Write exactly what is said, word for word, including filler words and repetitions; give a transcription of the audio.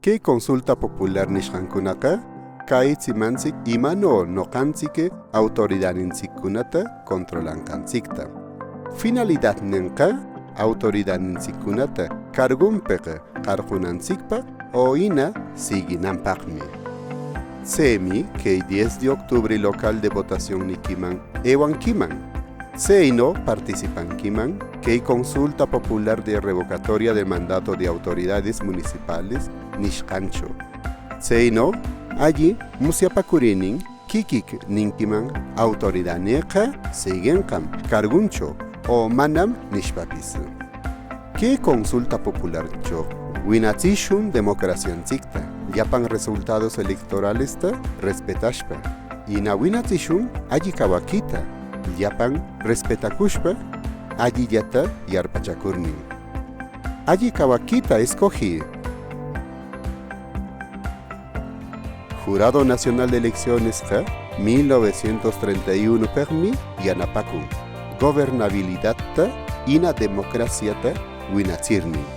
Que consulta popular nishqancunaqa cäyitsimantsic imano noqantsic autoridadnintsiccunata controlanqantsikta. Finalidadnenqa autoridadnintsiccunata cargunpeq qarqunantsicpaq o ina siguinanpaqmi. Tsemi que diez de octubre local de votación niquiman ewanquiman. Tseno participanquiman que consulta popular de revocatoria de mandato de autoridades municipales nishqancho. Tseno alli musyapacurinin quiquic ninquiman autoridadneqa siguenqam carguncho o manam nishpapis. Que consulta popularcho winatsishun democraciantsicta llapan resultados electoralesta respetashpa, ina winatsishun alli cawakita llapan respetacushpa, allillata yarpachacurnin. Alli cawakita escogi. Jurado Nacional de Eleccionesqa mil novecientos treinta y uno peqmi yanapacun gobernabilidadta ina democraciata winatsirnin.